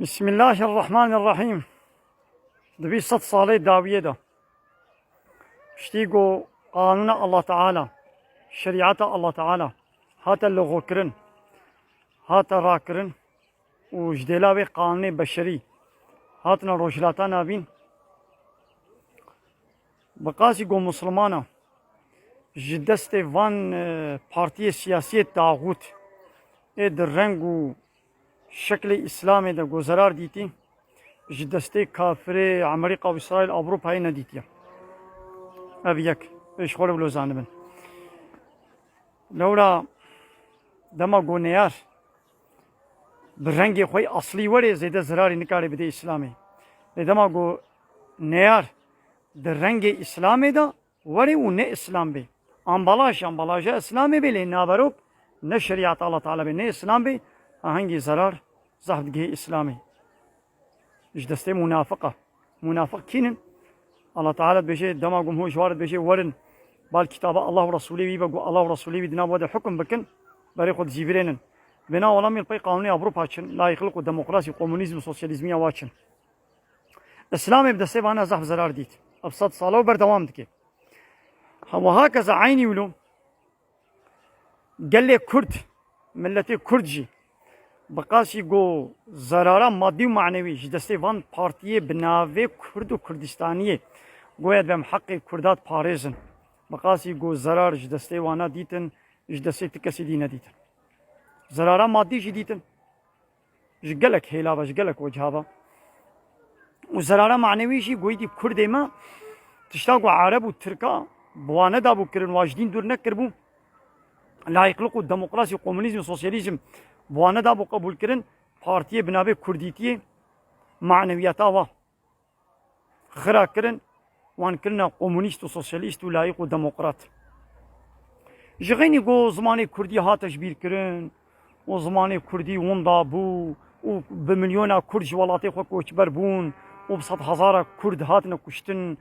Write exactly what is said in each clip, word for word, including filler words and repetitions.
Bismillahirrahmanirrahîm. Di vî sed salê dawiyê de piştî ku qanûna Allah Teala, şerîeta Allah Teala hate lixwekirin, hate rakirin û ji dêla vê qanûnê beşerî hatine Rojhilata Navîn, bi qasî ku Muslimana ji destê van, e, partiyê siyasiyê taxût ê di reng û şeklê Îslamê de ku zerar dîtî, ji destê kafirê Amerîka û Îsraîl Ewropayê nedîtiye. Ev yek, ê ji xwe re wilo zanibin. Lewra dema ku neyar bi rengê xwe yê aslî were zêde zerarî nikare bide Îslamê. Lê dema ku neyar di rengê Îslamê de were û ne Îslam bê. Ambalaj, ambalaja Îslamê bê, lê naverok ne şerîeta Allah Teala bê, ne Îslam bê, ha hingî zerar zehf digihê Îslamê. Ji destê munafiqa. Munafiq kînin? Allah Teala dibêje, dema ku hûn ji wan re dibêje, werin, bal kitaba Allah û Resûlê wî be, ku Allah û Resûlê wî di nav we de hukm bikin, berê xwe dicîvirênin. Vêna welamê li pey qanûnê Ewropa çin, layîqlik û demokrasî, komunîzm û sosyalîzmiya wa çin. Îslamê bi destê vana zehf zerar dît. Ev sed sala û berdewam dike. Ha, we hakeza eynî wilo gelê Kurd, miletê Kurd jî bi qasî ku zerara madî û manewî ji destê van partiyê bi navê Kurd û Kurdistaniyê goya dibem heqê Kurda diparêzin. Bi qasî ku zerar ji destê wana dîtin, ji destê ti kesî dî nedîtin. Zerara madî jî dîtin. Ji gelek hêla ve, ji gelek weciha ve. Û zerara manewî jî goyî dî Kurdê me tişta ku Ereb û Tirka bi wan nedabû kirin, wan ji dîn dûr nekiribû, layîqlik û demokrasî, komunîzm û sosyalîzm bi wan nedabû qebûl kirin, partiyê bi navê Kurdîtiyê manewiyeta wa xira kirin, wan kirine komunîst û sosyalîst û layîq û demokrat. Ji xeynî ku zimanê Kurdî hate ji bîr kirin û zimanê Kurdî winda bû û bi milyona Kurd ji welatê xwe koçber bûn û bi sed hezara Kurd hatine kuştin,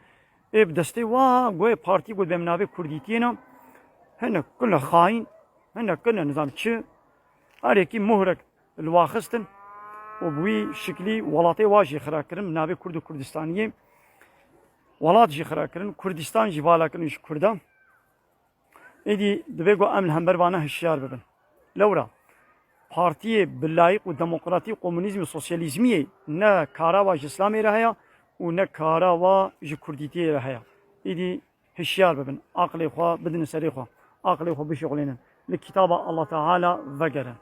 ê bi destê wa goyê partî ku dibê min navê Kurdîtiyê ne, hinek kule xayîn, hinek kule nizam çi, her yekî muhrek li wa xistin û bi wî şiklî welatê wa jî xira kirin, bi navê Kurd û Kurdistaniyê welat jî xira kirin, Kurdistan jî vala kirin ji Kurda. Êdî divê ku em li hember vana hişyar bibin. Lewra partiyê bi layîq û demokratî, komunîzm û sosyalîzmiyê ne kara wa ji Îslamê re heye û ne kara wa ji Kurdîtiyê re heye. Êdî hişyar bibin, aqilê xwe bidin serê xwe, aqilê xwe bişuxulênin, li kitaba Allah Teala vegerin.